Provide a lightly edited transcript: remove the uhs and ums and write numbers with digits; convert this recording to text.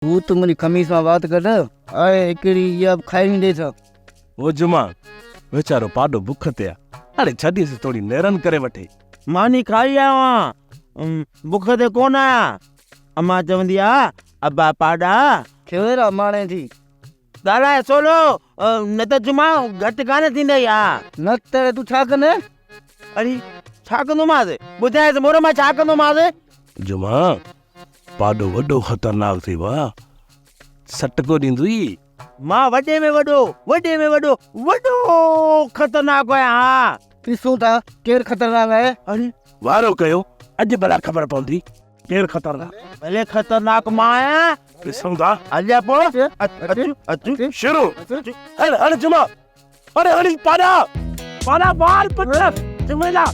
تون ته منهنجي قميص مان وات ڪڍ، آء هڪڙي اها به کائي وينديس. او جمعا، ويچارو پاڏو بک تي آ، هاڻي ڇڏيس ٿوري نيرن ڪري وٺي. ماني کائي آيو آهيان، بک تي ڪونه آهيان. امان چوندي آ، ابا پاڏا. کير اماڻي ٿي. ڳالهاء سولو، نه ته جمعا گهٽ ڪانه ٿيندئي ها. نه ته تون ڇا ڪندين؟ اڙي ڇا ڪندومانس؟ ٻڌايس مور مان ڇا ڪندومانس؟ جمعا، پاڏو وڏو خطرناڪ ٿي وا سٽڪو ڏيندوئي. مان وڏي ۾ وڏو وڏي ۾ وڏو وڏو خطرناڪ آهيان ها. ڏسون ٿا ڪير خطرناڪ آهي. اڙي. وارو ڪيو اڄ ڀلا خبر پوندي ڪير خطرناڪ. ڀلي خطرناڪ مان آهيان. ڏسون ٿا. هليا پوء اچ اچ اچ. شروع هل هل جمعا اڙي هڻي پاڏا پاڏا مار پٽ جمعي جا.